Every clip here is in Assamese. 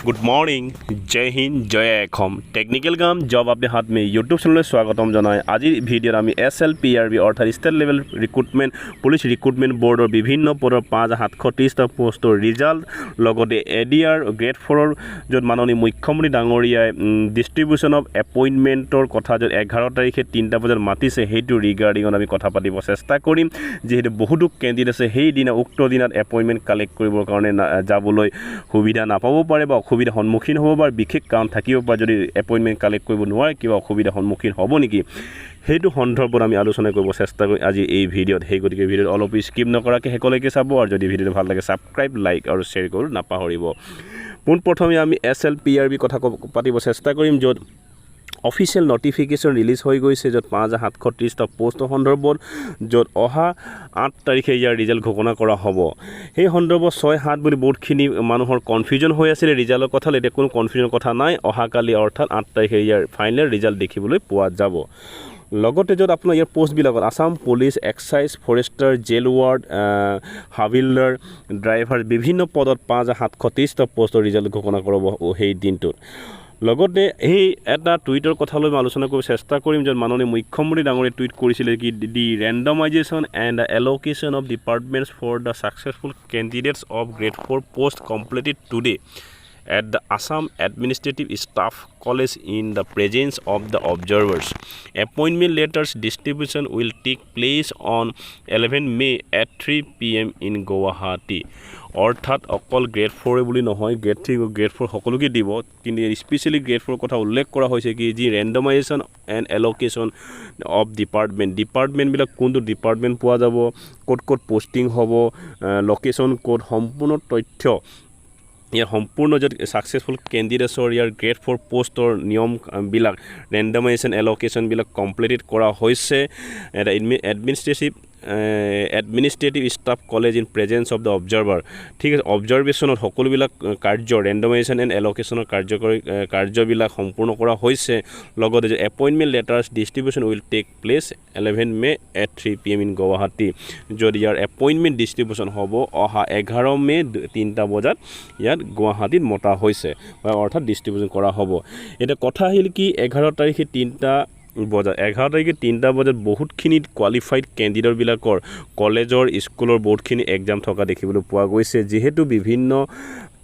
গুড মৰ্ণিং, জয় হিন্দ, জয় অসম। টেকনিকেল কাম জব আপনি হাত মে ইউটিউব চেনেললৈ স্বাগতম জনাই আজিৰ ভিডিঅ'ত আমি এছএলপিআৰবি অৰ্থাৎ state level recruitment police recruitment বৰ্ডৰ বিভিন্ন পদৰ 5730টা পষ্টৰ ৰিজাল্ট, লগতে এডিআৰ গ্ৰেড ফ'ৰৰ য'ত মাননীয় মুখ্যমন্ত্ৰী ডাঙৰীয়াই ডিষ্ট্ৰিবিউশ্যন অফ এপইণ্টমেণ্টৰ কথা য'ত 11 তাৰিখে 3টা বজাত মাতিছে, সেইটো ৰিগাৰ্ডিঙত আমি কথা পাতিব চেষ্টা কৰিম। যিহেতু বহুতো কেণ্ডিডেট আছে, সেইদিনা উক্ত দিনত এপইণ্টমেণ্ট কালেক্ট কৰিবৰ কাৰণে যাবলৈ সুবিধা নাপাব পাৰে বা অসুবিধাৰ সন্মুখীন হ'ব পাৰে, বিশেষ কাৰণ থাকিব পাৰে। যদি এপইণ্টমেণ্ট কালেক্ট কৰিব নোৱাৰে, কিবা অসুবিধাৰ সন্মুখীন হ'ব নেকি, সেইটো সন্দৰ্ভত আমি আলোচনা কৰিব চেষ্টা কৰিম আজি এই ভিডিঅ'ত। সেই গতিকে ভিডিঅ'ত অলপ স্কিপ নকৰাকৈ শেষলৈকে চাব আৰু যদি ভিডিঅ'টো ভাল লাগে, ছাবস্ক্ৰাইব, লাইক আৰু শ্বেয়াৰ কৰিব নাপাহৰিব। পোনপ্ৰথমে আমি এছএলপিআৰবি কথা পাতিব চেষ্টা কৰিম, য'ত অফিচিয়েল নটিফিকেশ্যন ৰিলিজ হৈ গৈছে, য'ত 5730টা পষ্টৰ সন্দৰ্ভত, য'ত অহা 8 তাৰিখে ইয়াৰ ৰিজাল্ট ঘোষণা কৰা হ'ব। সেই সন্দৰ্ভত 6, 7 বুলি বহুতখিনি মানুহৰ কনফিউজন হৈ আছিলে ৰিজাল্টৰ কথা। এতিয়া কোনো কনফিউজনৰ কথা নাই। অহাকালি অৰ্থাৎ 8 তাৰিখে ইয়াৰ ফাইনেল ৰিজাল্ট দেখিবলৈ পোৱা যাব। লগতে য'ত আপোনাৰ ইয়াৰ পষ্টবিলাকত Assam police, excise, forester, jail ward, হাবিলদাৰ, ড্ৰাইভাৰ, বিভিন্ন পদত 5730টা পষ্টৰ ৰিজাল্ট ঘোষণা কৰিব সেই দিনটোত। লগতে সেই এটা টুইটৰ কথালৈ মই আলোচনা কৰিব চেষ্টা কৰিম, য'ত মাননীয় মুখ্যমন্ত্ৰী ডাঙৰীয়াই টুইট কৰিছিলে কি "The randomization and the allocation of departments for the successful candidates of Grade 4 post completed today at the Assam Administrative Staff College in the presence of the observers. Appointment letters distribution will take place on 11 May at 3 p.m. in Guwahati." অৰ্থাৎ অকল গ্ৰেড ফ'ৰে বুলি নহয়, গ্ৰেড থ্ৰী, গ্ৰেড ফ'ৰ সকলোকে দিব। কিন্তু স্পেচিয়েলি গ্ৰেড ফ'ৰ কথা উল্লেখ কৰা হৈছে কি যি randomization and allocation of department, ডিপাৰ্টমেণ্টবিলাক কোনটো ডিপাৰ্টমেণ্ট পোৱা যাব, ক'ত ক'ত পষ্টিং হ'ব, লোকেশ্যন ক'ত, সম্পূৰ্ণ তথ্য ইয়াৰ সম্পূৰ্ণ য'ত ছাকচেছফুল কেণ্ডিডেটছৰ ইয়াৰ গ্ৰেড ফ'ৰ পষ্টৰ নিয়মবিলাক, ৰেণ্ডমাইজেশ্যন এল'কেশ্যনবিলাক কমপ্লিটেড কৰা হৈছে এটা Administrative Staff College in presence of the observer। ঠিক আছে, অবজাৰভেশ্যনত সকলোবিলাক কাৰ্য, ৰেণ্ডমাইজেশ্যন এণ্ড এল'কেশ্যনৰ কাৰ্যকৰী কাৰ্যবিলাক সম্পূৰ্ণ কৰা হৈছে। লগতে যে appointment letters distribution will take place 11 May at 3 p.m. in Guwahati, য'ত ইয়াৰ এপইণ্টমেণ্ট ডিষ্ট্ৰিবিউশ্যন হ'ব অহা 11 মে' 3টা বজাত ইয়াত গুৱাহাটীত মতা হৈছে বা অৰ্থাৎ ডিষ্ট্ৰিবিউশ্যন কৰা হ'ব। এতিয়া কথা আহিল কি 11 তাৰিখে 3টা বজাত, 11 তাৰিখে 3টা বজাত বহুতখিনি কোৱালিফাইড কেণ্ডিডেটবিলাকৰ কলেজৰ, স্কুলৰ বহুতখিনি এক্সাম থকা দেখিবলৈ পোৱা গৈছে। যিহেতু বিভিন্ন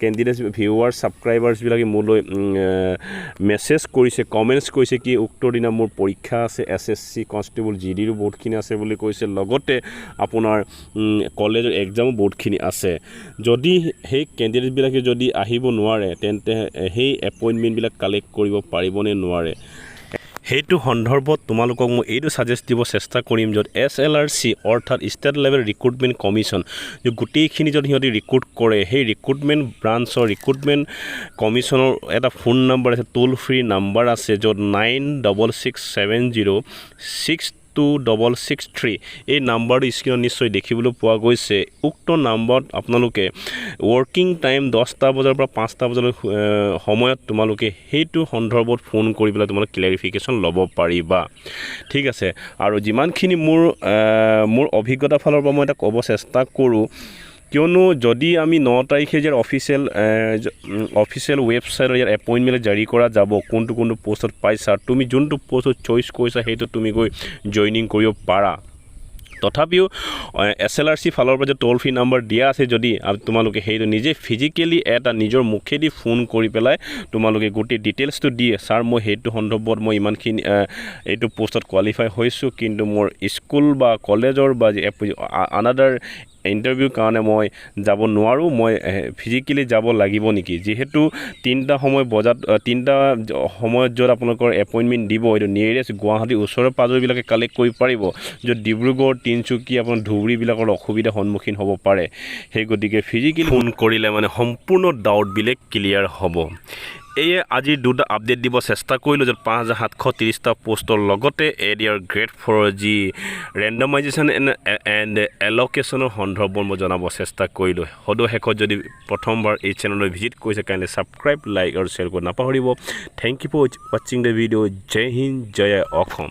কেণ্ডিডেটছ, ভিউৱাৰ্ছ, ছাবস্ক্ৰাইবাৰ্ছবিলাকে মোলৈ মেছেজ কৰিছে, কমেণ্টছ কৰিছে কি উক্ত দিনা মোৰ পৰীক্ষা আছে, এছএছচি কনষ্টেবল জিডিৰো বহুতখিনি আছে বুলি কৈছে, লগতে আপোনাৰ কলেজৰ এক্সামো বহুতখিনি আছে। যদি সেই কেণ্ডিডেটবিলাকে যদি আহিব নোৱাৰে, তেন্তে সেই এপইণ্টমেণ্টবিলাক কালেক্ট কৰিব পাৰিবনে নোৱাৰে, সেইটো সন্দৰ্ভত তোমালোকক মই এইটো ছাজেষ্ট দিব চেষ্টা কৰিম, য'ত এছএলআৰচি অৰ্থাৎ ষ্টেট লেভেল ৰিক্ৰুটমেণ্ট কমিশ্যন, যে গোটেইখিনি য'ত সিহঁতি ৰিক্ৰুট কৰে, সেই ৰিক্ৰুটমেণ্ট ব্ৰাঞ্চৰ ৰিক্ৰুটমেণ্ট কমিশ্যনৰ এটা ফোন নাম্বাৰ আছে, টোল ফ্ৰী নাম্বাৰ আছে, য'ত 9667062663। এই নাম্বাৰটো স্ক্ৰীণত নিশ্চয় দেখিবলৈ পোৱা গৈছে। উক্ত নাম্বাৰত আপোনালোকে ৱৰ্কিং টাইম 10টা বজাৰ পৰা 5টা বজালৈ সময়ত তোমালোকে সেইটো সন্দৰ্ভত ফোন কৰি পেলাই তোমালোকে ক্লেৰিফিকেশ্যন ল'ব পাৰিবা। ঠিক আছে। আৰু যিমানখিনি মোৰ অভিজ্ঞতাৰ ফালৰ পৰা মই এটা ক'ব চেষ্টা কৰোঁ, কিয়নো যদি আমি 9 তাৰিখে যে অফিচিয়েল ৱেবছাইটত ইয়াৰ এপইণ্টমেণ্ট জাৰি কৰা যাব, কোনটো কোনটো পষ্টত পাইছা, তুমি যোনটো পষ্টত চইচ কৰিছা, সেইটো তুমি গৈ জইনিং কৰিব পাৰা। তথাপিও এছএলআৰচি ফালৰ পৰা যে ট'ল ফ্ৰী নাম্বাৰ দিয়া আছে, যদি তোমালোকে সেইটো নিজে ফিজিকেলি এটা নিজৰ মুখেদি ফোন কৰি পেলাই তোমালোকে গোটেই ডিটেইলছটো দিয়ে, ছাৰ, মই সেইটো সন্দৰ্ভত মই ইমানখিনি এইটো পষ্টত কোৱালিফাই হৈছোঁ, কিন্তু মোৰ স্কুল বা কলেজৰ বা আনাডাৰ ইণ্টাৰভিউৰ কাৰণে মই যাব নোৱাৰোঁ, মই ফিজিকেলি যাব লাগিব নেকি? যিহেতু 3টা সময় বজাত, 3টা সময়ত য'ত আপোনালোকৰ এপইণ্টমেণ্ট দিব, এইটো নিয়েৰেষ্ট গুৱাহাটীৰ ওচৰে পাঁজৰবিলাকে কালেক্ট কৰিব পাৰিব, য'ত ডিব্ৰুগড়, তিনিচুকীয়া, আপোনাৰ ধুবুৰীবিলাকৰ অসুবিধাৰ সন্মুখীন হ'ব পাৰে। সেই গতিকে ফিজিকেলি ফোন কৰিলে মানে সম্পূৰ্ণ ডাউটবিলাক ক্লিয়াৰ হ'ব। এয়ে আজিৰ দুটা আপডেট দিব চেষ্টা কৰিলোঁ, য'ত 5730টা পষ্টৰ লগতে এডিআৰ গ্ৰেড ফ'ৰৰ যি ৰেণ্ডমাইজেশ্যন এণ্ড এল'কেশ্যনৰ সন্দৰ্ভত মই জনাব চেষ্টা কৰিলোঁ। সদৌ শেষত যদি প্ৰথমবাৰ এই চেনেললৈ ভিজিট কৰিছে, কাইণ্ডলি ছাবস্ক্ৰাইব, লাইক আৰু শ্বেয়াৰ কৰিব নাপাহৰিব। Thank you for watching the video. Jay Hind, Jay Assam.